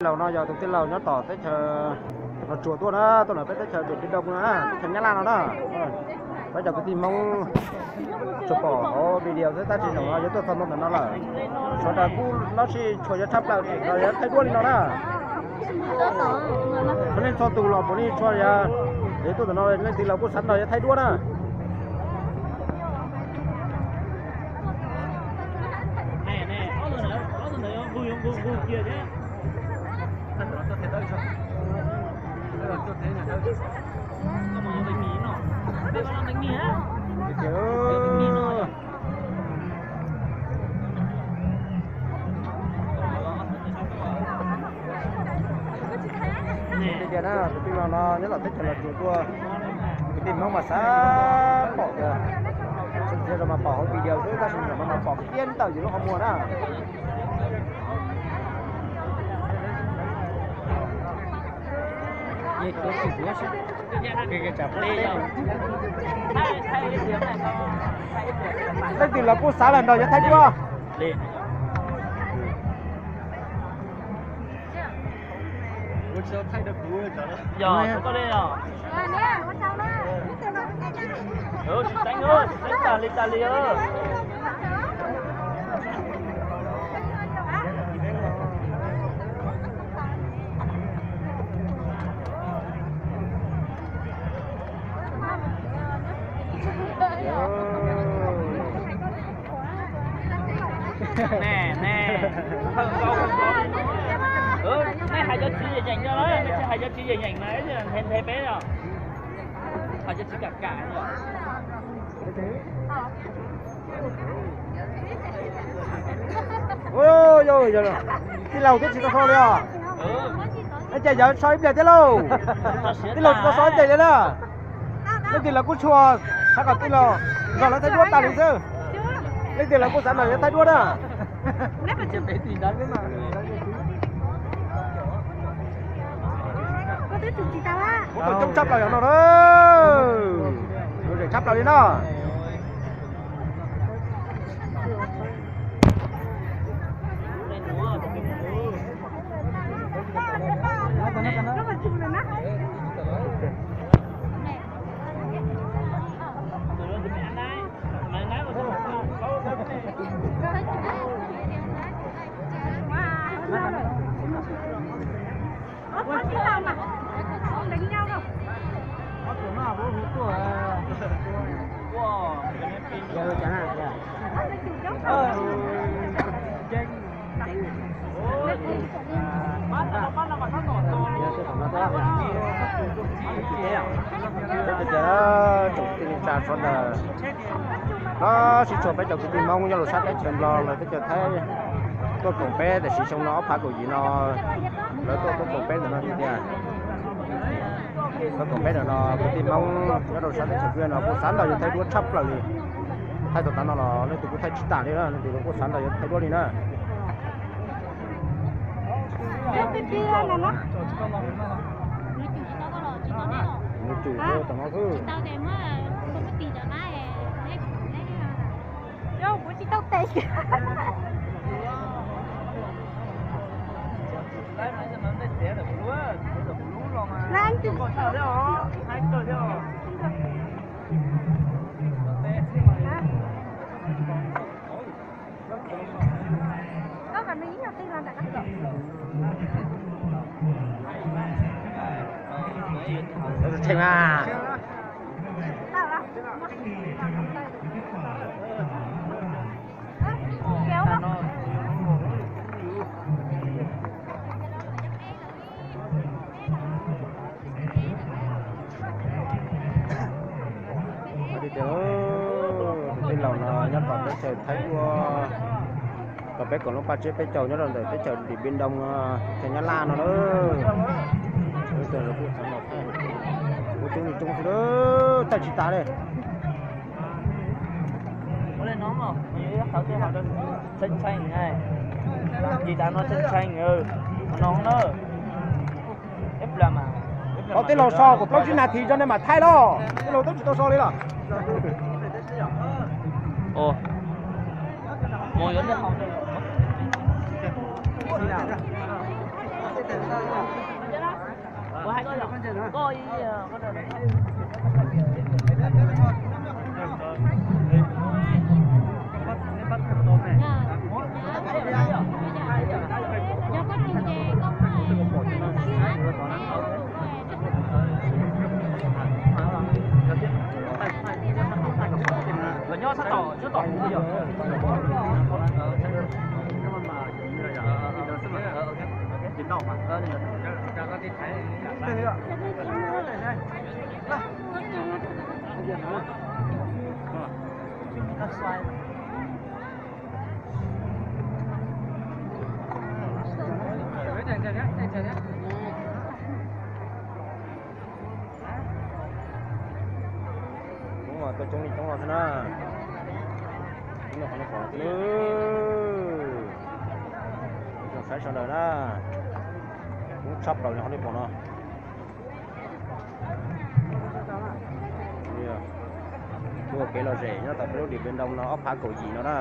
Laus no yog tus tij laug nyob tom teb chaws Los Tsuas tuaj na, tuaj ntawm peb teb chaws Điện Biên Đông no na, teb chaws Nyab Laj no na. Peb cov kwv tij Hmoob tsuas pom hauv video xwb tab sis zaum no yuav tuaj txog ntawm no lawm. Sawv daws kuj loj sij tshua yuav tshaj plaws los yuav thaij duab li no na. Puav leej txhua tus los puav leej tshua yog, yuav tuaj ntawm no leej twg los kuj xav nrog yuav thaij duab na. Tias na, tus tij laug no nyob tom teb chaws Los Tsuas tuaj, kwv tij Hmoob mas xav pom tias, tsis yog mas pom hauv video xwb tab sis zaum no mas pom kiag ntawm yus lub qhov muag na. Leej twg los kuj xav los nrog yuav thaij duab. Nej hais cov tsis yeem yeem no, nej tsis hais cov tsis yeem yeem mas nthe peb os. Hais cov tsis kam kam. Tij laug twb tsis tau so li os. Ces yog so ib pliag thiab lauj. Tij laug tsis tau so ib pliag li na. Leej twg los kuj tshua, xav kom tij laug nrog lawv thaij duab tas li xwb. Leej twg los kuj xav nrog yuav thaij duab na. Kuv tau coob tshaj plaws yog no na. Lom zem tshaj plaws li no. Tsoom tij neej tsa sawv daws, no sib tshuam peb cov kwv tij Hmoob nyob rau sab teb chaws Nplog los teb chaws Thaib tuaj koom peb, tiam sis xyoo no ob phav kaum yim no lawv tuaj tuaj koom peb ntawm no tiag. Tuaj koom peb ntawm no kwv tij Hmoob nyob rau sab teb chaws Viaj no kuj xav nrog yuav thaij duab tshaj plaws li. Thaij tau tav no los leej twg kuj thaij tsis tas li na, leej twg los kuj xav nrog yuav thaij duab li na. Nws tsum tom no xwb. Tus tij laug no nyob tom teb chaws Thaib ua, tom peb koom lub paj tsiab peb caug nyob rau ntawm teb chaws Điện Biên Đông, teb Nyab Laj no na. Ua coob li coob xwb, thaij tsis tas li. Tshee tshee, tij laug no tshee tshee no na. Tau tij laug so kaum plaub tsib nas this tso nej mam thaij los, tij laug twb tsis tau so li los. Mus yuav nej haus. Coob mas, tuaj coob li coob no xwb na. Coob li qhov nej pom no xwb. Zoo saib sawv daws na. Coob tshaj plaws li qhov nej pom no. Tuaj ua kev lom zem nyob tom peb lub Điện Biên Đông no ob phav kaum yim no na.